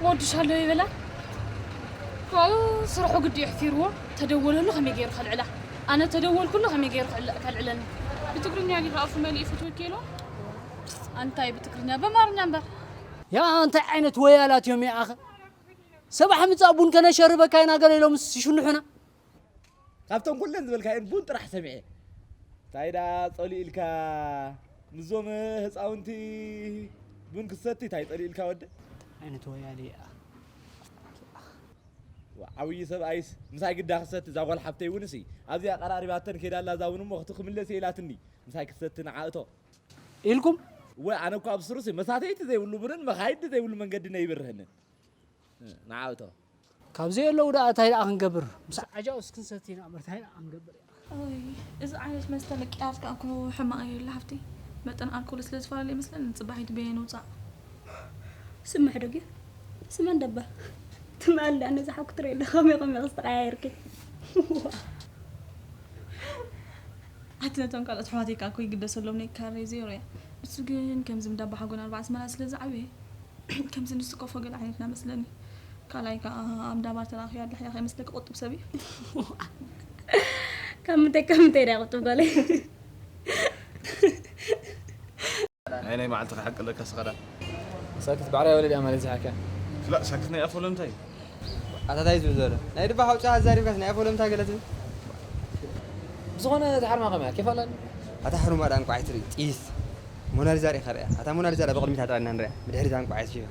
ወድሻለሁ ይበላ። ካብኡ ስርሑ ግዲ የሕፊርዎ። ተደወለሉ ከመይ ገይሩ ከልዕላ? ኣነ ተደወልኩሉ ከመይ ገይሩ ከልዕ-፣ ከልዕለኒ? ብትግርኛ ዲኻ ኣፉ መሊኡ ፍትወኪ ኢልዎ? ኣንታይ ብትግርኛ? በማርኛ እምበር። ያ እንታይ ዓይነት ወያላት እዮም ያኣኸ? ሰባሕ ምጻእ ቡን ከነሸርበካ ኢና ገለ ኢሎም ይሽንሑና። ካብቶም ኩለን ዝበልካየን ቡን ጥራሕ ሰሚዐ። እንታይ ደኣ ጸሊኡ ኢልካ ምስዞም ህጻውንቲ ቡን ክሰቲ እንታይ ጸሊኡ ኢልካ ወደ? ዓይነት ወያለ እያ። ዓብዪ ሰብኣይስ ምሳይ ግዳ ክሰቲ እዛ ጓል ሓፍተይ እውን ሲ ኣብዚኣ ቀራሪባተን ከይዳ ኣላ እዛ እውን እሞ ክቲ ክምለስ እየ ኢላትኒ ምሳይ ክሰቲ ንዓ እቶ ኢልኩም? እወ ኣነ እኮ ኣብ ስሩሲ መሳተይቲ ዘይብሉ ቡንን መኻይዲ ዘይብሉ መንገዲ ነይብርህንን ንዓ እቶ ካብዚ የለው ደኣ እንታይ ደኣ ክንገብር? ምስ ዓጃውስ ክንሰቲ ኢና እምበር እንታይ ደኣ ክንገብር ኢና? ኣይ፣ እዚ ዓይነት መስተ ምቅያር ከኣ እኮ ሕማቕ እዩ ኢላ ሃፍቲ። መጠን ኣልኮል ስለ ዝፈላለ ይመስለኒ፣ ጽባሒት በየን ውጻእ። ስምሕ ዶ ጌር? ስመን ደባ። ትማል ደኣ ነዚ ሓኩ ትርኢ ኣለኻ፣ ከመይ ከመይ ክስተቐያየርኪ? ኣቲ ነቶም ካልኦት ኣሕዋተይ ከኣ እኮ ይግደሰሎም፣ ናይ ካሬ ዜሮ እያ። ንሱ ግን ከምዚ እንዳባ ሓጎን ኣርባዓ ኣስመራ ስለ ዝዓበየ፣ ከምዚ ንሱ ኮፎ ገለ ዓይነት ኢና መስለኒ። ካልኣይ ከኣ ኣብ ዳባር ተራኺቡ ኣድላሕያ ከይመስለኪ ቁጡብ ሰብ እዩ። ካብ ምንታይ ካብ ምንታይ ዳ ቁጡብ ጓለይ? ናይ ናይ መዓልቲ ክሓቂ ኣለካ ስኻ ዳ? ሳክት ባዕላ ወለድ እያ ማለት ዝሓካ። ስላ ሳክት ናይ ኣፎ ለምታይ? ኣታ ታይ ዝብል ዘሎ? ናይ ድባ ሓውጫ ኣዛሪብካስ ናይ ኣፎ ለምታ ገለ ትብል? ብዝኾነ ተሓርማ ከመያ? ኬፍ ኣላኒ? ኣታ ሕሩማ ዳ እንቋዕ ትርኢ ጥይስ። ሞናሊዛ ሪኢኻ ርኣ። ኣታ ሞናሊዛ ዳ ብቕድሚት ኣጥዕና ንርኣ። ብድሕሪት ኣንቋዕ ትሽፋ።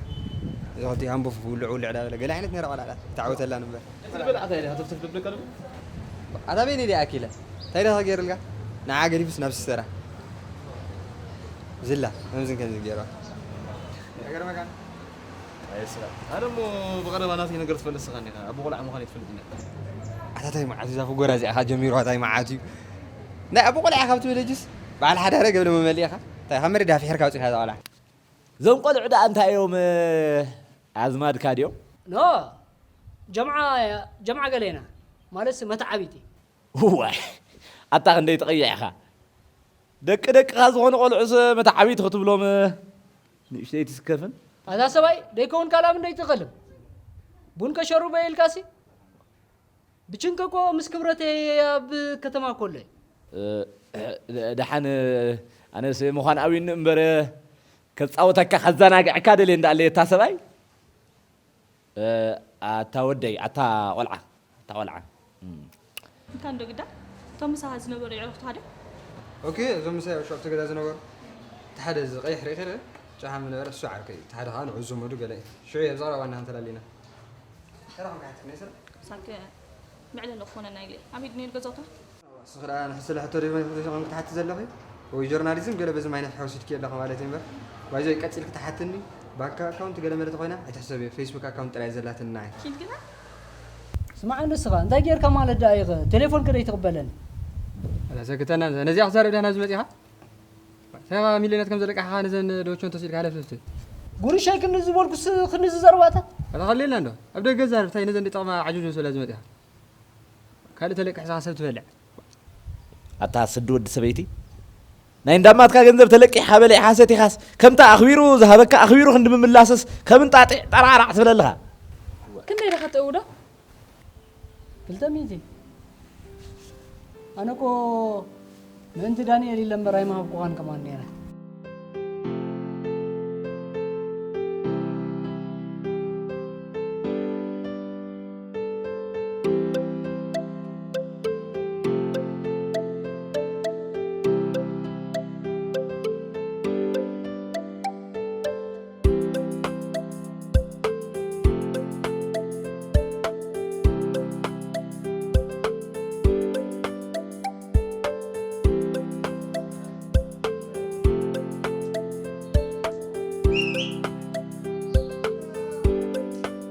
እዚ ክልቲኡ ሃምቦ ውልዕ ውልዕ ዳ በለ። ገለ ዓይነት ነይራ ቆልዓ ዳ። ተዓወተላ ንበር። ትብል ኣታ ኢኻ ተፍተፍ ትብል ከሎ? ኣታ በይነይ ዲኣ ኣኪለ። እንታይ ዳ ገይርልካ? ንዓ ገዲፉስ ናብ ሲስተራ። ዝላ፣ ከምዝን ከምዝን ገይርዋ። ኣይገርመካን? ኣይ ስራ። ኣነ እሞ ብቐረባ ናተይ ነገር ትፈልጥ ስኻ እንዲኻ። ኣቦ ቆልዓ ምዃነይ ትፈልጥ እንዲኻ። ኣታ ታይ መዓት እዩ እዛ ፍጎራ እዚኣ ኸኣ ጀሚሩ፣ ኣታ ታይ መዓት እዩ። ናይ ኣቦ ቆልዓ ካብ ትብል ሕጅስ በዓል ሓዳረ ገብለ መመሊ ኢኻ። እንታይ ካብ መሬት ዳፊሕርካ ኣውጺእካ እዛ ቆልዓ። እዞም ቆልዑ ደኣ እንታይ እዮም፣ ኣዝማድካ ድዮም? ኖ፣ ጀምዓ፣ ጀምዓ ገለ ኢና። ማለትሲ መተዓቢቲ። እዋይ፣ ኣታ ክንደይ ትቕይሕ ኢኻ። ደቂ ደቅኻ ዝኾኑ ቆልዑስ መተዓቢቲ ክትብሎም ንእሽተይ ትስከፍን? ኣታ ሰብኣይ፣ ደይከውን ካልኣም እንደይትኸልም። ቡን ከሸሩበ ኢልካሲ? ብችንከ እኮ ምስ ክብረተይ ኣብ ከተማ እኮ ኣሎ እየ። እ፣ ደሓን፣ ኣነስ ምዃን ኣብዩኒ እምበር፣ ከጻውተካ ከዘናግዐካ ደልየ እንዳኣለየ እታ ሰብኣይ። እ፣ ኣታ ወደይ፣ ኣታ ቆልዓ፣ ኣታ ቆልዓ። እም። እንካ እንዶ ግዳ፣ እቶም ምሳኻ ዝነበሩ የዕሩኽትኻ ድዮም? ኦኬ፣ እዞም ምሳይ ኣብ ሸውዓተ ገዛ ዝነበሩ፣ እቲ ሓደ እዚ ቀይሕ ርኢኺ ርእ? ጨሓም ዝነበረ እሱ ዓርከይ፣ እቲ ሓደ ኸኣ ንዑ ዘመዱ ገለ እዩ። ሽዑ እየ ብዛዕባ ዋና እንተላሊና። ሰላም ክሓትት ነይ ስለ? ሳክ መዕለሊ ክኾነና ኢለ። ኣበይ ድዩ ነይሩ ገዛውታ? ንስኺ ደኣ ንሕስለ ሕቶ ዶ ይኾን ክትሓቲ ዘለኺ? ወይ ጆርናሊዝም ገለ በዚ ዓይነት ሕወሲድኪ ኣለኺ ማለት እዩ እምበር። ባይዞ ቀጺልኪ ትሓትኒ፣ ባንክ ኣካውንት ገለ መለ ተኾይና ኣይትሕሰብዮ፣ ፌስቡክ ኣካውንት ጥራይ ዘላትኒ ንዓይ። ኪድ ግና? ስማዕ ንስኻ፣ እንታይ ጌርካ ማለት ደኣ ኢኸ? ቴሌፎን ከ ደይትቕበለኒ? ኣላ ሰክተና፣ ነዚኣ ክዛረብ ዲኻ ናብዚ መጺኻ? እንታይ ኢኻ ሚልዮናት ከም ዘለቃሕኻ ነዘን ዶቸን ተወሲድካ ሃለፍለፍቲ? ጉርሻይ ክንዲ ዝበልኩስ ክንዲ ዝዘርባታ? ኣታ ኸሌልና እንዶ፣ ኣብ ደገ ዛረብ፣ እንታይ ነዘን ደይጠቕማ ዓጆጆ ዝብላ ዝመጺኻ? ካልእ ተለቂሕኻ ሰብ ትበልዕ። ኣታ ስዲ ወዲ ሰበይቲ፣ ናይ እንዳማትካ ገንዘብ ተለቂሕካ በሊዕካ ሰቲኻስ፣ ከምታ ኣኽቢሩ ዝሃበካ ኣኽቢሩ ክንዲ ምምላስስ፣ ከም እንጣጢዕ ጠራዕራዕ ትብል ኣለኻ። ክንደይ ኢኻ ትእውዶ? ክልተ ሚእቲ። ኣነ እኮ ምእንቲ ዳንኤል ኢለ እምበር ኣይምሃብኩኻን ከማን ነይረ።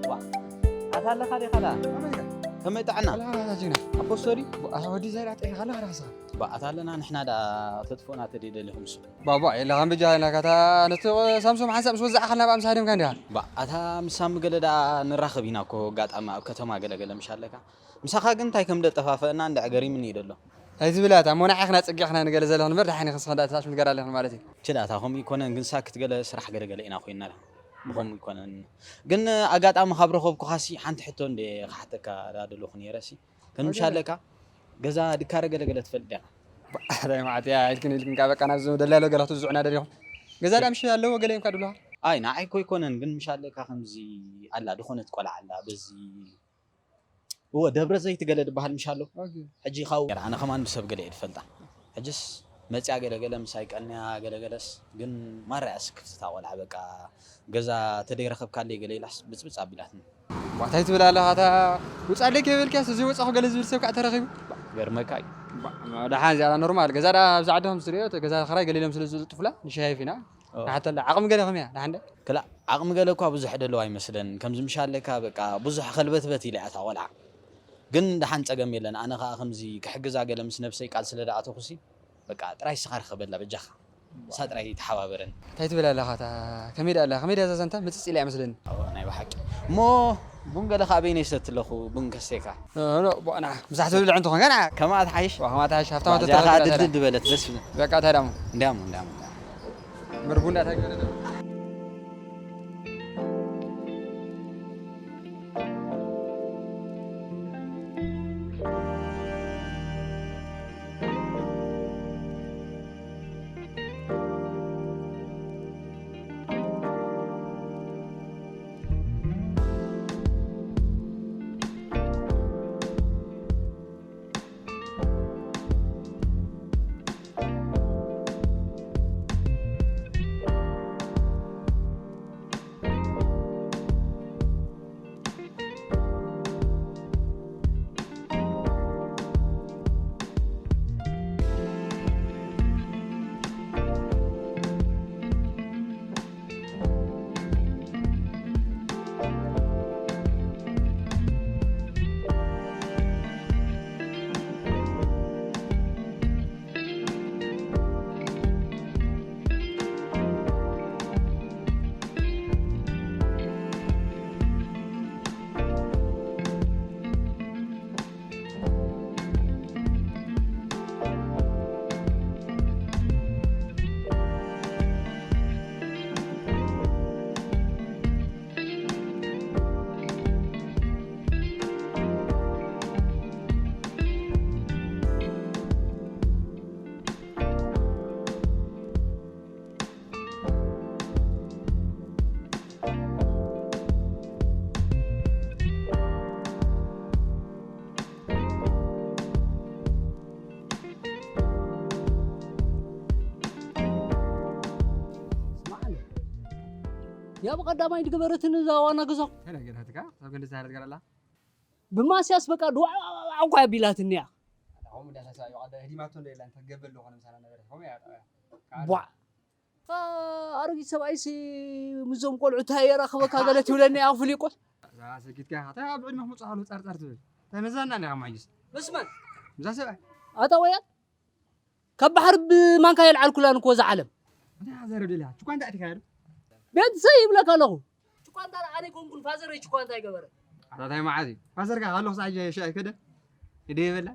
ዋ፣ ኣታ ኣለኻ ዲኻ ደኣ? ከመይ ኢኻ? ከመይ ጥዕና? ኣታ ጅግና። ኣቦ ስቶሪ? ኣታ ወዲ ዛይራ ጥዒኻ ኣለኻ ደኣ ንስኻ? ባ፣ ኣታ ኣለና ንሕና ደኣ ተጥፍኡና ተደይ ደሊኹም እሱ። ባባ፣ የለኻን በጃኻ የለካ። እታ ነቲ ሳምሶም ሓንሳብ ምስ ወዛዕኻልና ብኣምሳ ሃደምካ እንዲኻ። ባ፣ ኣታ ምስ ሳሚ ገለ ደኣ ንራኸብ ኢና እኮ ኣጋጣሚ ኣብ ከተማ ገለ ገለ ምሽ ኣለካ። ምሳኻ ግን እንታይ ከም ደጠፋፈአና እንድዒ ገሪምኒ እዩ ደሎ። ኣይትብል ኣታ፣ እሞ ንዓይ ክና ጸጊዕኽና ንገለ ዘለኽን እምበር፣ ደሓን ኢኽን ስኽን ደኣ ተታሽም ትገር ኣለኽን ማለት እዩ። ችል ኣታ፣ ከምኡ ኣይኮነን፣ ግን ሳክት ገለ ስራሕ ገለ ገለ ኢና ኮይንና። ብኸምኡ ይኮነን። ግን ኣጋጣሚ ካብ ረኸብኩኻሲ ሓንቲ ሕቶ እንደ ክሓተካ ዳደለኹ ነይረሲ። ከም ምሻለካ ገዛ ድካረ ገለገለ ትፈልጥ ዲኻ? ኣታይ ማዕት እያ ኢልክን ኢልክን ካ በቃ ናብዚ ደላሎ ገላቱ ዝዑና ደሪኹም። ገዛ ዳ ምሽ ኣለዎ ገለ እዮም ካ ድብልኻ? ኣይ ንዓይ እኮ ኣይኮነን፣ ግን ምሻለካ ከምዚ ኣላ ድኾነት ቆልዓ ኣላ በዚ እወ ደብረ ዘይት ገለ ድበሃል ምሽ ኣሎ። ኦኬ። ሕጂ ካብ ኣነ ከማን ብሰብ ገለ እየ ድፈልጣ። ሕጅስ መጽያ ገለገለ ምሳይ ቀንያ ገለገለስ ግን ማራ እያ ስክፍትታ ቆልዓ በቃ ገዛ ተደይረኸብካለይ ገለ ኢላስ ብጽብጽ ኣቢላትኒ። ዋታይ ትብል ኣለኻ እታ ውጻለይ ከይበልካስ እዚ ወጻኹ ገለ ዝብል ሰብ ከዓ ተረኺቡ። ገርመካ እዩ። ባ- ደሓን እዚኣ ኖርማል ገዛ ዳ ኣብዚ ዓዲ ከም ዝትሪኦ ገዛ ክራይ ገለ ኢሎም ስለ ዝልጥፉላ ንሻሂ ፊና ንሓተላ ዓቕሚ ገለ ከመያ ደሓን ደ ክላ ዓቕሚ ገለ እኳ ብዙሕ ደለዋ ኣይመስለን ከምዚ ምሻለካ በቃ ብዙሕ ከልበትበት ኢለ እያ እታ ቆልዓ። ግን ደሓን ጸገም የለን ኣነ ከኣ ከምዚ ክሕግዛ ገለ ምስ ነብሰይ ቃል ስለ ደኣተኹሲ በቃ ጥራይ ስኻ ርኸበላ በጃኻ። እሳ ጥራይ ተሓባበረን። እንታይ ትብል ኣለኻ እታ ከመይ ደኣ ኣላ ከመይ ደኣ ዛዛንታ ምጽጽ ኢላ እያ መስለኒ። ናይ ብሓቂ እሞ ቡን ገለ ከኣ በይነይ ሰትለኹ ቡን ከስቴካ። ኖ ኖ ቦና ምሳሕ ትብል እንተኾን ገና ከማኣ ትሓይሽ። ከማኣ ትሓይሽ ሃብታማ እዚኣ ከኣ ተተረፈ ድልድል ዝበለት ደስ በቃ እንታይ ዳሞ እንዲያሞ እንዲያሞ እንዲያሞ ምርጉ እንዳታገለ ያ ብቐዳማይ ዝገበረትኒ እዛ ዋና ገዛኹም ተነገረትካ ካብ ክንዲ ዝሃረት ገለላ ብማስያስ በቃ ድዋዕ እኳ ኣቢላትኒ እያ። ኣታኹም እንዳሳሳ ይዋዳ ህዲማቶ እንደላ እንተ ገበል ለኾነ ምሳና ነገር ኾም ያ ቧዕ ኣሮጊት ሰብኣይሲ ምዞም ቆልዑ እንታይ የራኽበካ ገለ ትብለኒ ኣፉሊቆስ ሰጊድካ እንታይ ኣብ ዕድመ ክመፁ ከሎ ፃርፃር ትብል እንታይ መዛና ኒኻ ማይስ ምስመን ምዛ ሰብኣይ ኣታ ወያል ካብ ባሕሪ ብማንካ የልዓልኩላን እኮ እዛ ዓለም እንታይ ሓዛረ ደልያ ችኳ እንታይ ኣቲካ ዶ ቤተሰብ ይብለካ ኣለኹ ችኳ እንታይ ኣነ ኮንኩን ፋዘረይ ችኳ እንታይ ገበረ ኣታ እንታይ መዓት እዩ ፋዘርካ ካለኹ ሳዕ ሻ ከደ ይደ ይበላ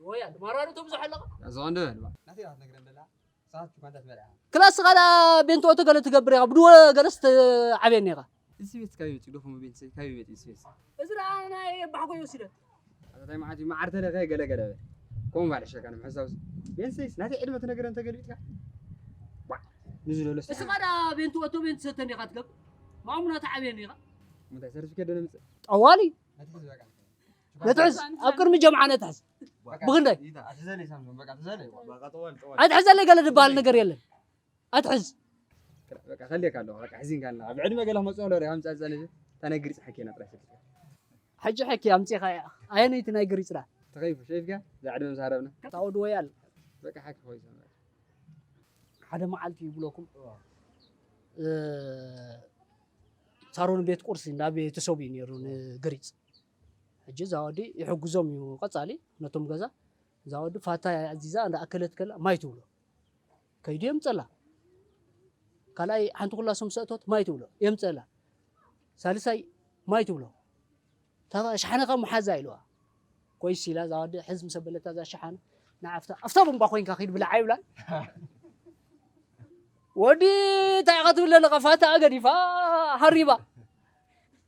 ወያል ማራሩ ተብዝሖ ኣለኻ እዛ ቀንደ በል ናተይ ክትነግረን ደላ ክላስ ስኻ ደኣ ቤንቶ ኦቶ ገለ ትገብር ኢኻ ብድወ ገለስ ዓብየኒ ኢኻ እዚ ቤት ካበይ መፂኡ ዶ ከምኡ ቤንሰይ ካበይ መፂኡ እዚ ቤት እዚ ደኣ ናይ ኣባሕጎ ይወስደ ኣታታይ መዓት እዩ መዓር ተለኸ ገለ ገለ በል ከምኡ ባል ሕሸካ ንምሕሳውስ ቤንሰይስ ናተይ ዕድመ ትነግረን ተገልቢጥካ ቧዕ ንዚ ሎለስ እስኻ ደኣ ቤንቶ ኦቶ ቤንት ሰተን ኢኻ ትገብር ማሙና ተዓብየኒ ኢኻ ምንታይ ሰርቲፊኬት ዶ ነምፅእ ጠዋሊ ነትሕዝ ኣብ ቅድሚ ጀምዓ ነትሕዝ ብክንደይ ኣትሕዘለይ ገለ ዝበሃል ነገር የለን ኣትሕዝ ከልየካ ኣለኹ በቃ ሕዚንካ ኣለኻ ኣብ ዕድመ ገለ ክመፅኦ ዶ ሪኻ ምፃፀ ነዚ እታ ናይ ግሪፅ ሓኪና ጥራይ ሰኪትካ ሕጂ ሕኪ ኣምፂኻ እያ ኣየነይቲ ናይ ግሪፅና ተኸይፉ ሸይፍካ እዛ ዕድመ ምስ ሃረብና ታወድ ወያል በቃ ሓኪ ኮይሰ ሓደ መዓልቲ ይብለኩም ሳሮን ቤት ቁርሲ እንዳ ቤተሰቡ እዩ ነይሩ ንግሪፅ ሕጂ እዛ ወዲ ይሕግዞም እዩ ቀፃሊ ነቶም ገዛ እዛ ወዲ ፋታ ኣዚዛ እንዳ ኣከለት ከላ ማይ ትብሎ ከይዱ የምፀላ ካልኣይ ሓንቲ ኩላ ሶም ሰእቶት ማይ ትብሎ የምፀላ ሳልሳይ ማይ ትብሎ ሸሓነኻ ሙሓዛ ኢልዋ ኮይስ ኢላ እዛ ወዲ ሕዝ ምስ ኣበለታ እዛ ሸሓነ ንዓፍታ ኣፍታ ቡምባ ኮይንካ ኪድ ብልዓ ይብላ ወዲ እንታይ ኢኻ ትብል ዘለኻ? ፋታ ገዲፋ ሃሪባ።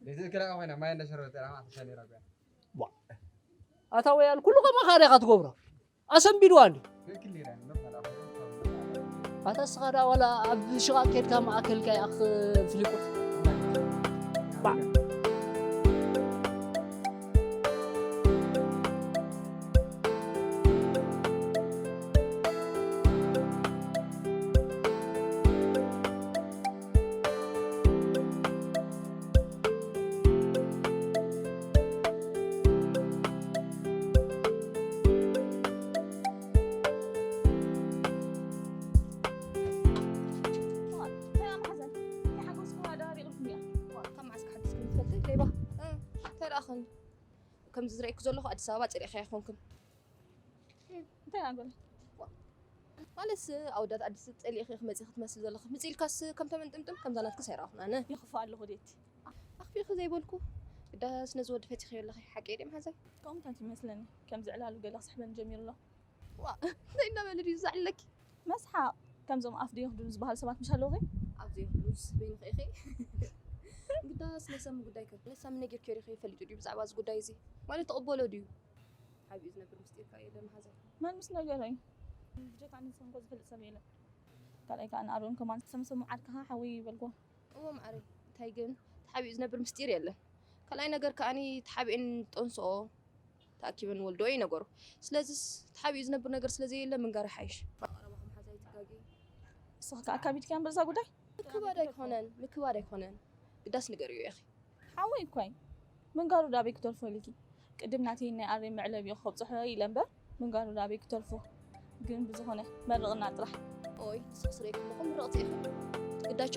ዘይትእክል ኣኻ ኮይና ማይ እንዳሸረበት ጥራሕ ማዕተሻ ነይራ እኮ። ዋ። ኣታ ወያል ኩሉ ከማኻ ዲኻ ትገብሮ? ኣሰንቢድዋ እንዲ። ትእክል ነይራ እኮ። ኣታ እስኻ ደኣ ዋላ ኣብ ሽቓቕ ኬድካ ማእከል ከይኣኽ ፍሊቁ። ባ። እንታይ መሓዘን? እንታይ ሓጎስኩም ኣደባቢቕልኩም እያ? ካብ መዓስ ክሓድስኩም ትፈልጢ? ሌባ። እ፣ እንታይ ደኣ ኸን? ከምዚ ዝረኣይኩ ዘለኹ ኣዲስ ኣበባ ጸሊእካያ ኣይኮንክን። እንታይ ኣንጎል? ማለትስ ኣወዳት ኣዲስ ጸሊእኺ ክትመጺ ክትመስሊ ዘለኺ። ምጽእ ኢልካስ ከም ተመንጥምጥም ከምዛ ናትክስ ኣይረኣኹን ኣነ። ይኽፋእ ኣለኹ ዴቲ። ኣኽፊእኺ ዘይበልኩ። ግዳስ ነዚ ወዲ ፈቲኽዮ ኣለኺ። ሓቀይ ድየ መሓዛይ? ከምኡ እንታይ ይመስለኒ? ከምዚ ዕላሉ ገለ ክስሕበኒ ጀሚሩ ኣሎ። ዋ፣ እንታይ እናበለ ድዩ ዝዛዕለኪ? መስሓቕ። ከምዞም ኣፍ ደየኽድኑ ዝበሃሉ ሰባት ምሽ ኣለውኺ? ኣፍ ደየኽድኑስ በይንኺ ኢኺ። ግዳስ ናይ ሳሚ ጉዳይ ከ? ናይ ሳሚ ነጊርክዮ ዲኺ? ፈሊጡ ድዩ ብዛዕባ እዚ ጉዳይ እዚ? ማለት ተቐበሎ ድዩ? ሓቢኡ ዝነብር ምስጢር ከ የለን መሓዛይ። መን ምስ ነገረይ? ብጀካ ኣነ ንስኽን እኮ ዝፈልጥ ሰብ የለን። ካልኣይ ከኣ ንኣሮን ከማን ሰምሰሙ ዓርክኻ ሓወይ ይበልዎ። እዎ መዓረይ፣ እንታይ ግን ተሓቢኡ ዝነብር ምስጢር የለን። ካልኣይ ነገር ከኣኒ ተሓቢኤን ጠንስኦ ተኣኪበን ወልዶ እዩ ነገሩ። ስለዚስ ተሓቢኡ ዝነብር ነገር ስለ ዘየለ ምንጋር ይሓይሽ። ኣብ ቀረባኹም ሓዛ ኣይትጋገዩ። ንስኺ ከኣ ኣካቢድክያ እምበር እዛ ጉዳይ? ምክባድ ኣይኮነን፣ ምክባድ ኣይኮነን። ግዳስ ንገርዮ ኢኺ። ሓወይ እኳይ ምንጋሩ ዳበይ ክተርፎ ኢልኪ? ቅድም ናተይ ናይ ኣረይ መዕለቢኡ ከብጽሖ ኢለ እምበር ምንጋሩ ዳበይ ክተርፎ። ግን ብዝኾነ መርቕና ጥራሕ። ኦይ፣ ንስኺ ስረይ ከለኹ ምርቕቲ ኢኺ። ግዳቻ።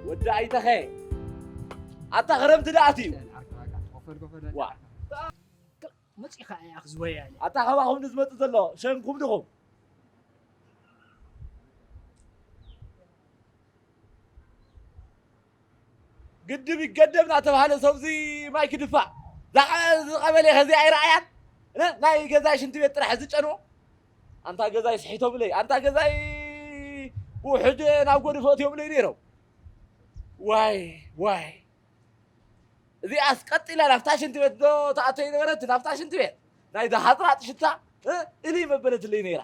ወዲ ኣይተኸ፣ ኣታ ክረምቲ ደኣ ኣትዩ። ዋ። መጺኻ ኢኻ ዝወያለ። ኣታ ካባኹም ንዝመጽእ ዘሎ ሸንኩም ድኹም። ግድብ ይገደብ እናተባህለ ሰብዚ ማይ ክድፋእ። እዛ ቀ-፣ እዚ ቀበሌ ከዚ ኣይረኣያን። እ? ናይ ገዛይ ሽንቲ ቤት ጥራሕ ዝጨንዎ። ኣንታ ገዛይ ስሒቶምለይ፣ ኣንታ ገዛይ ውሑድ ናብ ጎድፍ ኣእትዮምለይ ነይሮም። ዋይ፣ ዋይ። እዚኣስ ቀጢላ ናብታ ሽንቲ ቤት ዶ ትኣቶ ይነበረት? ናብታ ሽንቲ ቤት። ናይ ዳሃጥራጥ ሽታ፣ እ? እሊ መበለትለይ ነይራ።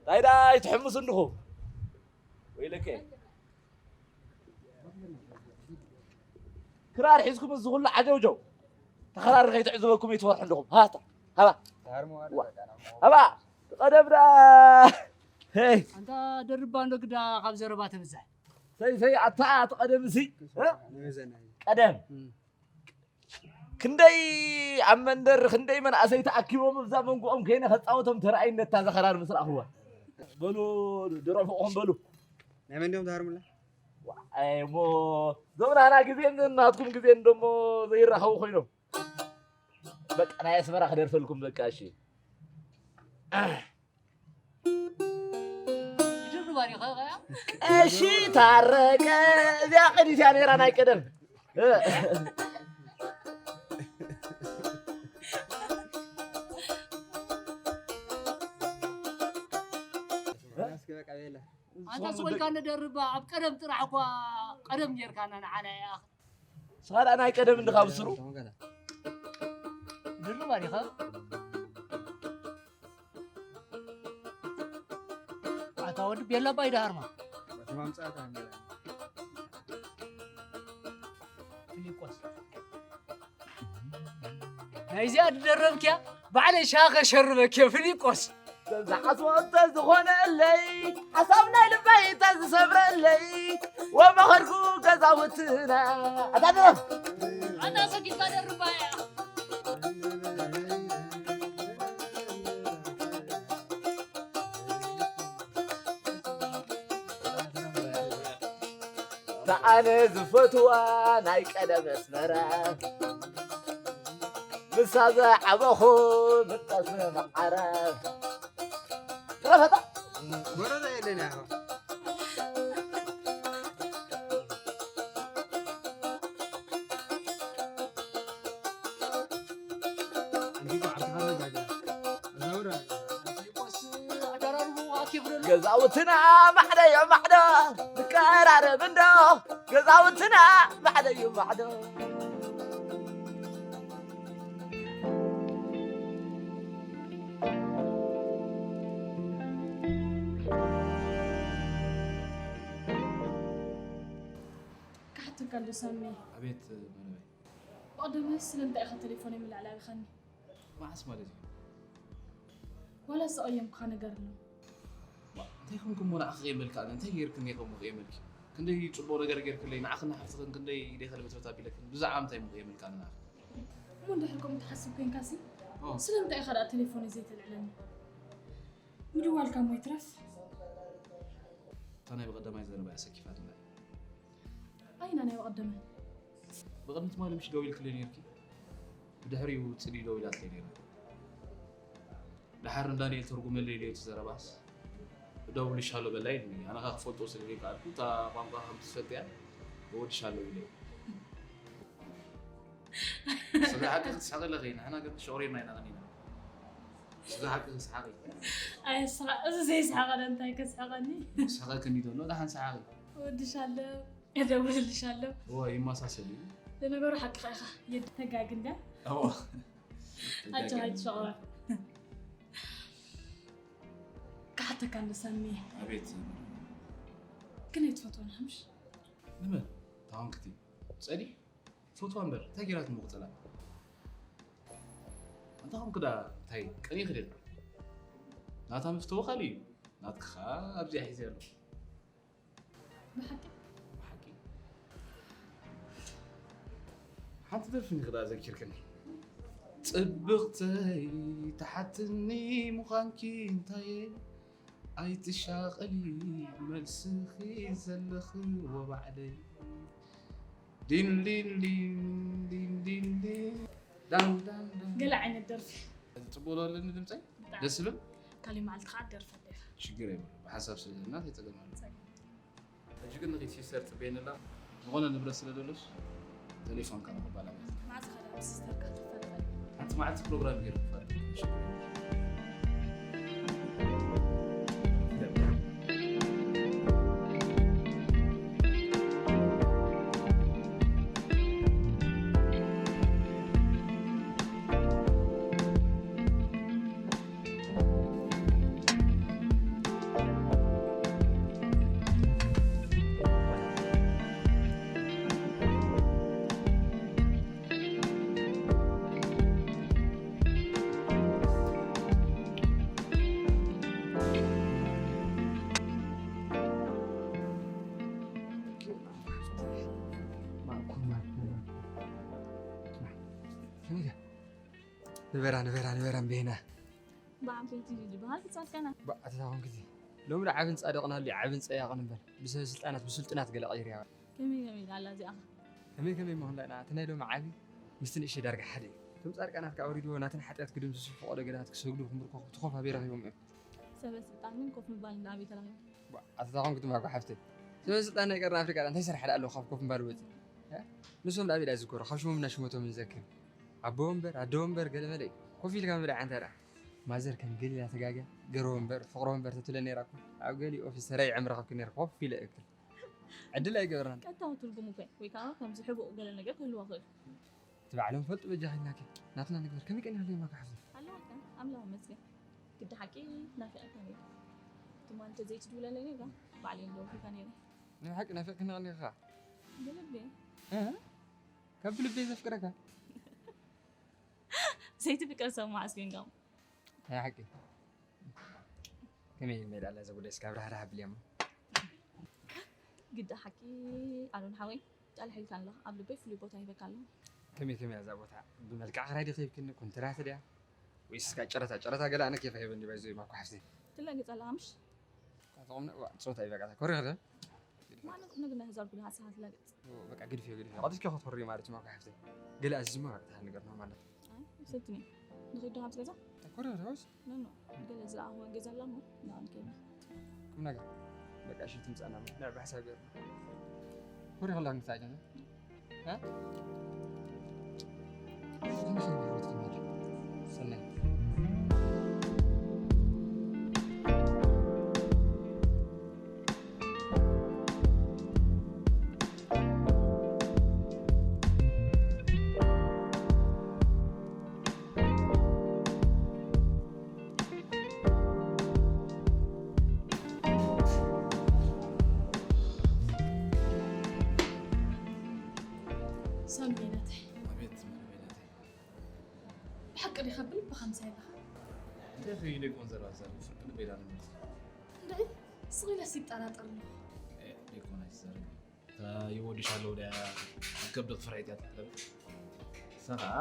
ታይ ዳይ ትሕምሱ እንድኹ? ወይለከ። ክራር ሒዝኩም እዚ ኩሉ ዓጀውጀው። ተኸራሪ ከይትዕዝበኩም ይትፈርሑ ኣለኹም። ሃታ፣ ሃባ። ሃባ፣ ቀደም ደኣ። ሄይ። ኣንታ ደርባ እንዶ ግዳ ካብ ዘረባ ተብዛሕ። ሰይ፣ ሰይ፣ ኣታ፣ ኣቲ ቀደም እሲ። እ? ቀደም። እም። ክንደይ ኣብ መንደር፣ ክንደይ መናእሰይ ተኣኪቦም ኣብዛ መንጎኦም ከይነ ከጻወቶም ተራእይነት እታ ዘኸራር ምስ ረኣኽዋ። በሉ፣ ድረፉኹም በሉ። ናይ መን ድዮም ዝሃርሙላ? ዋይ፣ እሞ ዞም ናህና ግዜ ናትኩም ግዜ እንደሞ ዘይራኸቡ ኮይኖም። በቃ ናይ ኣስመራ ክደርፈልኩም በቃ እሺ። ይድርባ ዲኻ ኸያ? ቀሺ ታረቀ እዚኣ ቅዲት እያ ነይራ ናይ ቀደም። እስኪ በቃ ቤላ። ኣንታ ስቆልካ ንደርባ ኣብ ቀደም ጥራሕ እኳ ቀደም ጌርካና ንዓና እያ። ንስኻ ደኣ ናይ ቀደም እንድኻ ብስሩ። ድርባ ዲኻ? ኣታ ወዲ ቤላ ባይ ደሃርማ። ማምጻእካ እንገላ። ፊሊጶስ። ናይዚኣ ድደረብክያ ባዕለይ ሻኸ ሸርበክዮ ፊሊጶስ። ዝሓስቦ እንተዝኾነለይ፣ ሓሳብ ናይ ልበይ እንተዝሰምረለይ፣ ወመኸርኩ ገዛውትና። ኣታ ድረፍ! ኣታ ሰጊድካ ደርባ እያ። እታ ኣነ ዝፈትዋ ናይ ቀደም ኣስመራ። እሳ ዝዓበኹ ብጠስሚ መዓረ። ረፈታ። ወረዳ የለን ያኸ። ገዛውትና ማዕዶ እዮም ማዕዶ፣ ንቀራረብ እንዶ። ገዛውትና ማዕዶ እዮም ማዕዶ። ክሓተካ እንዶ ሳሚ። ኣቤት መረበይ። ብቐደማይ ስለምንታይ ኢኻ ቴሌፎነይ ምልዕላል ኢኻኒ? መዓስ ማለት እዩ? ዋላ ስቐየምኩኻ ነገር ኣሎ? ዋ፣ እንታይ ኮንኩ እሞ ንዓኺ ክቕየመልካ ኣነ? እንታይ ገይርክኒ እየ ከምኡ ክቕየመልኪ? ክንደይ ጽቡቕ ነገር ገይርክለይ፣ ንዓኽን ንሓፍትኽን ክንደይ ኢደይ ከልበትበት ኣቢለክን፣ ብዛዕባ ምንታይ እሞ ክቕየመልካ ኣነ ንዓኺ? እሞ እንድሕር ከምኡ ትሓስብ ኮንካሲ፣ ኦ። ስለምንታይ ኢኻ ደኣ ቴሌፎነይ ዘይተልዕለኒ? ምድዋልካ እሞ ይትረፍ። እታ ናይ ብቐደማይ ዘረባ እያ ሰኪፋትና። ኣየና ናይ ብቐደማይ? ብቕድሚ ትማሊ ምሽ ደዊልክለይ ነይርኪ? ብድሕሪኡ ጽልኢ ደዊላትለይ ነይራ። ደሓር ንዳንኤል ተርጉመለይ ኢለዮ እቲ ዘረባስ፣ እደውልሻለሁ በላ ኢሉኒ። ኣነ ኸኣ ክፈልጦ ስለ ዘይከኣልኩ፣ እታ ቋንቋ ከም ትፈልጥያ፣ እወድሻለሁ ኢለዮ። ስለ ሓቂ ክትስሕቂ ኣለኺ፣ ንሕና ግን ሸቑሪርና ኢና ቀኒና። ስለ ሓቂ ክትስሓቂ። ኣየስሓ-፣ እዚ ዘይስሓቐ ዶ እንታይ ከስሕቐኒ? ስሕቐክኒ ዘሎ፣ ደሓን ስሓቂ። እወድሻለሁ፣ እደውልልሻለሁ። እወ፣ ይመሳሰል እዩ። ለነገሩ ሓቅኻ ኢኻ፣ የድ-፣ ተጋግን ድያ? እወ። ኣጆኻ ኣይትሸቐር። ክሓተካ እንዶ ሳሚ። ኣቤት። ግን ኣይትፈትዎን ሓምሽ? ንመን? ታዋንክቲ። ጸዲ? ትፈትዋ እምበር፣ እንታይ ገይራትኒ እሞ ክጸልኣ? ኣንታ ኸም ክዳ እንታይ ቀኒኺ ዲኺ? ናታ መፍተዊ ካልእ እዩ። ናትኪ ኸኣ ኣብዚኣ ሒዘ ኣለኹ። ብሓቂ? ብሓቂ። ሓንቲ ደርፊ ንኽዳ ዘኪርክኒ። ጽብቕተይ ተሓትኒ ምዃንኪ እንታየ? ኣይትሻቐሊ መልስኺ ዘለኽዎ ባዕለይ። ዲን ዲን ዲን ዲን ዲን ዲን። ዳን ዳን ዳን። ገለ ዓይነት ደርፊ። ጽቡቕ ዶ ኣለኒ ድምጸይ? ብጣዕሚ። ደስ ዝብል? ካሊእ መዓልቲ ኸዓ ትደርፈለይ ኢኻ። ሽግር የብሉን። ብሓንሳብ ስለ ዘለና እንታይ ጸገም ኣሎ? ጸገም። ሕጂ ግን ንኺድ ሲስተር ጽበየኒ ኣላ። ዝኾነ ንብረት ስለ ዘሎስ ቴሌፎንካ ንኽባላበት። መዓዝ ኢኻ ምስ ሲስተርካ ትፋለጥ? ሓንቲ መዓልቲ ፕሮግራም ገይረ ክፋለጥ። ንበራ ንበራ ንበራ እምበይና። ብዓበይቲ ዝበሃል ብጻድቃና። ብኣተታ ኮንክቲ ሎሚ ዶ ዓብን ጻድቕን ሃልዩ ዓብን ጸያቕን እምበር ብሰበ ስልጣናት ብስልጡናት ገለ ቀይርያ። ከመይ ከመይ ኢላ ኣላ እዚኣ ኸ? ከመይ ከመይ እሞ ክንዳ ኢና፣ እቲ ናይ ሎሚ ዓቢ ምስቲ ንእሽተይ ዳርጋ ሓደ እዩ። እቶም ጻድቃናት ከኣ ኣውሪድዎ ናተን ሓጢኣት ክድምስሱ ፈቐዶ ገዳት ክሰግዱ ክንብርከኹ እቲ ኮፍ ኣቢረኺቦም እዮም። ሰበ ስልጣን ግን ኮፍ ምባል እንዳ ኣበይ ተላኺቡ? ባ፣ ኣተታ ኮንክቲ ማጓ ሓፍተይ። ሰበ ስልጣን ናይ ቀርኒ ኣፍሪቃ እንታይ ይሰርሓ ደኣ ኣለዉ ካብ ኮፍ ምባል ወጺ? እ? ንሶም ደኣ ኣበይ ደኣ ይዝከሩ? ካብ ሽሞም እና ሽመቶም ንዘክር። ኣቦ ወንበር፣ ኣደ ወንበር ገለ መለ እዩ። ኮፍ ኢልካ ምብላዕ ኣንታ ደኣ። ማዘር ከም ገሊላ ተጋግያ ገርሆ እምበር ፍቕሮ እምበር ተትብለ ነይራ እኮ ኣብ ገሊኡ ኦፊስ ሰራይ ዕምሪ ከብኪ ነይረ ኮፍ ኢለ እክል። ዕድል ኣይገበርናን። ቀጥታዊ ትርጉሙ ከ ወይ ከዓ ከምዚ ሕቡእ ገለ ነገር ክህልዎ ይኽእል። እቲ ባዕሎም ፈልጡ በጃኺ ኢልናኪ። ናትና ንግበር ከመይ ቀኒኻ ዶ ማካ ሓፍቲ? ኣለዋካ ኣምላኽ ይመስገን። ግዲ ሓቂ ናፊቐካ ነይረ። ትማሊ እንተዘይትድውለለይ ነይርካ ባዕለይ ምደወልኩልካ ነይረ። ናይ ሓቂ ናፊቕክኒ ቀኒኻ። ብልቢ። እ? ካብ ብልቢ ዘፍቅረካ። ዘይትፍቀር ሰብ መዓስ ኮይንካ? ናይ ሓቂ። ከመይ ሜዳ ኣላ እዛ ጉዳይ እስካ ኣብራህራህ ኣብልያ እሞ። ግዲ ሓቂ ኣሮን ሓወይ ጠልሐልካ ኣለኹ። ኣብ ልበይ ፍሉይ ቦታ ሂበካ ኣለኹ። ከመይ ከመይ እያ እዛ ቦታ? ብመልክዕ ክራይ ዲኺ ሂብክኒ? ኮንትራት ድያ? ወይስ እስካ ጨረታ? ጨረታ ገለ ኣነ ኬፍ ኣይበኒ ባይዘይ ማኮ ሓፍተይ። ትላገጽ ኣለኻ ምሽ? ኣትቆምነ ዋ ጾታ ይበቃታ። ኮሪ ከደ? ማነ ቁም ነገር ናይ ህዛር ጉዳይ ሓሳብ ትላገጽ። በቃ ግድፍዮ ግድፍዮ። ቀጥታ ከኸት ኮሪ ማለት ማኮ ሓፍተይ። ገለ ኣዝማ በቃ ታን ነገር ነው ማለት። ኣይ፣ ሰትኒ ንኺዶ ናብቲ ገዛ? ተኮረ ዶስ? ኖ ኖ፣ ገለ ዝረኣኽዎ ገዛ ኣላ እሞ ንኣ ንከይድ። ቁም ነገር። በቃ እሺ፣ ትምጻና። ንዕ ብሓሳብ ገርና። ኮሪ ከላ ንሳይ ጀና። እ? ሰናይ። ሳሚ ናተይ። ኣቤት መርቤ ናተይ። ብሓቂ ዲኻ ብልብኻ ምሳይ ኣለኻ? እንታይ ኺ ደቆን ዘራዘር ፍርቂ ልቤላ ንመርዝ። እንድዒ ስቕ ኢለስ ይጠራጠር ኣለኹ። ደቆን ኣይትዘርግ። እታ ይወድሻለሁ ድያ ኣብ ከብዲ ክፍርሒት እያ ትጠልብ። ንሳ ኸዓ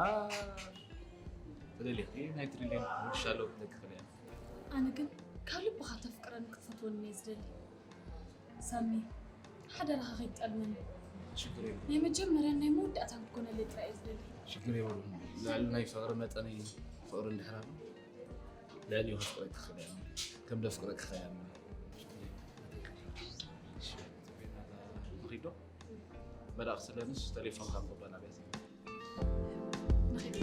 ትደልየኺ ናይ ትሪልየን ይወድሻለሁ ክትለኪ ክእል እያ። ኣነ ግን ካብ ልብኻ ተፍቅረኒ ክትፈትወኒ እየ ዝደሊ። ሳሚ ሓደራኻ ከይትጠልመኒ። ሽግር የብሉን። ናይ መጀመርያን ናይ መወዳእታን ክትኮነለይ ጥራይ እየ ዝደሊ። ሽግር የብሉን። ልዕሊ ናይ ፍቕሪ መጠነይ ፍቕሪ እንድሕር ኣሎ ልዕሊኡ ከፍቅረኪ ክእል እየ። ከም ደፍቅረኪ ኸኣ እየ። ንኺዶ በዳቕ ስለንስ ተሌፎን ካብ ምቕባል ኣብያት። ንኺድ።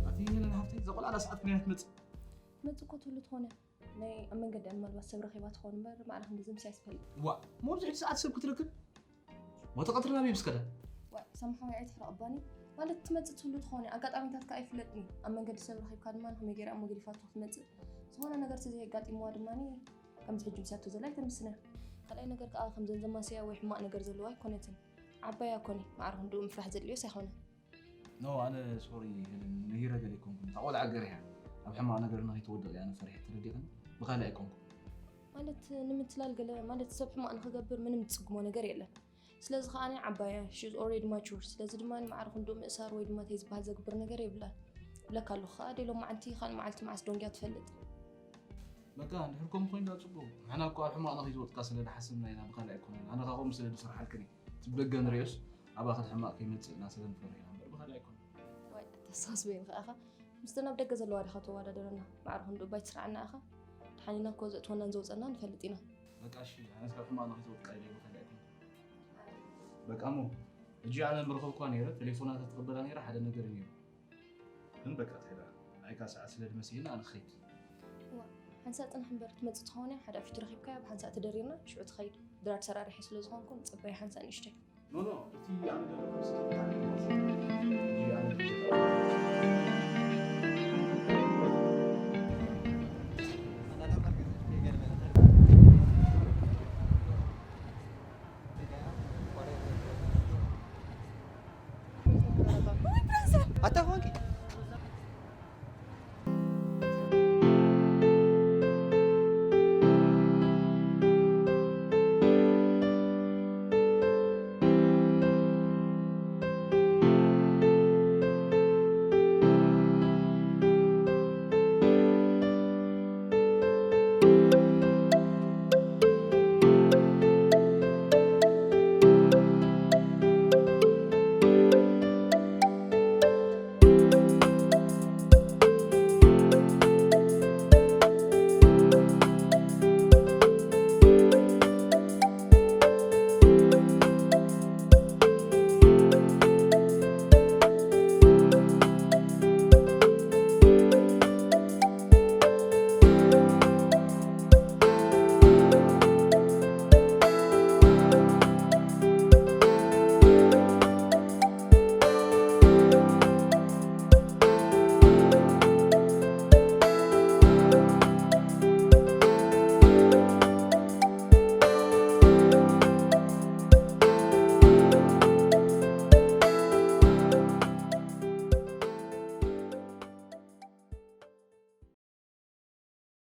ኣቲ ሄለን ሓፍተይ፣ እዛ ቆልዓ ዳ ሰዓት ክንያ ትመጽእ? ትመጽእ እኮ ትህሉ ትኾነ። ናይ ኣብ መንገዲ እያ ምናልባት ሰብ ረኺባ ትኾን እምበር፣ ማዕረ ክንድዚ ምሳይ ትፈልጥ። ዋ፣ እሞ ኣብዚ ሕጂ ሰዓት ሰብ ክትረክብ? ሞተ ቀትሪ ናበይ ምስ ከደ? ዋይ፣ ሳሚ ሓወይ ኣይትሕረቐባኒ። ማለት ትመጽእ ትህሉ ትኾነ፣ ኣጋጣሚታት ከኣ ኣይፍለጥን እዩ። ኣብ መንገዲ ሰብ ረኺብካ ድማ ንኸመይ ገይራ እሞ ገዲፋቶ ክትመጽእ? ዝኾነ ነገር ተዘየጋጢምዋ ድማ ከምዚ ሕጂ ምስያቶ ዘላ ኣይተምስን እያ። ካልኣይ ነገር ከኣ ከምዘን ዘማስያ ወይ ሕማቕ ነገር ዘለዋ ኣይኮነትን። ዓባይ እያ ኮኒ፣ ማዕረ ክንድኡ ምፍራሕ ዘድልዮስ ኣይኮነን። ኖ፣ ኣነ ሶሪ ሄለን፣ ነሂረ ገለ ኣይኮንኩን። እታ ቆልዓ ገሪሃ ኣብ ሕማቕ ነገር ንኸይትወድቕ እየ ኣነ ፈሪሐ፣ ተረዲእክኒ? ብኻልእ ኣይኮንኩን። ማለት ንምትላል ገለ ማለት ሰብ ሕማቕ ንኽገብር ምንም ዝጽግሞ ነገር የለን። ስለዚ ኸኣ ዓባይ እያ፣ she is already mature። ስለዚ ድማ ማዕረ ክንድኡ ምእሳር ወይ ድማ ተይ ዝበሃል ዘግብር ነገር የብላን። ብለካ ኣለኹ ኸኣ ደይ ሎማዓንቲ ካልእ መዓልቲ መዓስ ደንጉያ ትፈልጥ። በቃ እንድሕር ከምኡ ኮይኑ ዳ ጽቡቕ። ንሕና እኮ ኣብ ሕማቕ ንኸይትወድቃ ስለ ዝሓሰብና ኢና ብኻልእ ኣይኮነን። ኣነ ኸኣ ከምኡ ስለ ዝፈርሓልክን እየ። እቲ ብደገ ንርእዮስ ኣባኺ እቲ ሕማቕ ከይመጽእ ኢና ስለ ንፈርሕ ኢና እምበር ብኻልእ ኣይኮነን። ዋይ፣ ኣተሓሳስበይ ንኽኣኻ ምስቲ ናብ ደገ ዘለዋ ዲኻ ተወዳደረና? ማዕረ ክንድኡ ባይ ትስርዓና ኢኻ። ድሓን ኢና እኮ ዘእትወናን ዘውጸና ንፈልጥ ኢና። በቃ እሺ፣ ኣነስ ካብ ሕማቕ ንኸይትወድቃ ኢለ ብኻልእ ኣይኮነን። በቃ እሞ፣ ሕጂ ኣነ ምረኸብኳ ነይረ፣ ቴሌፎና ተትቕበላ ነይራ ሓደ ነገር ነይሩ። ግን በቃ ትሕዳ፣ ኣይካ ሰዓት ስለ ዝመሲልና ኣነ ክኸይድ። እዋ፣ ሓንሳእ ጽናሕ እምበር ትመጽእ ትኸውን እያ፣ ሓደ ኣፊቱ ረኺብካያ፣ ብሓንሳእ ተደሪርና፣ ሽዑ ትኸይድ። ድራር ሰራሪሐ ስለ ዝኾንኩ፣ ጽበይ ሓንሳእ ንእሽተይ። ኖ፣ ኖ፣ እቲ ኣነ ዘለኹ ስለ ብጣዕሚ ይመጽእ። ሕጂ ኣነ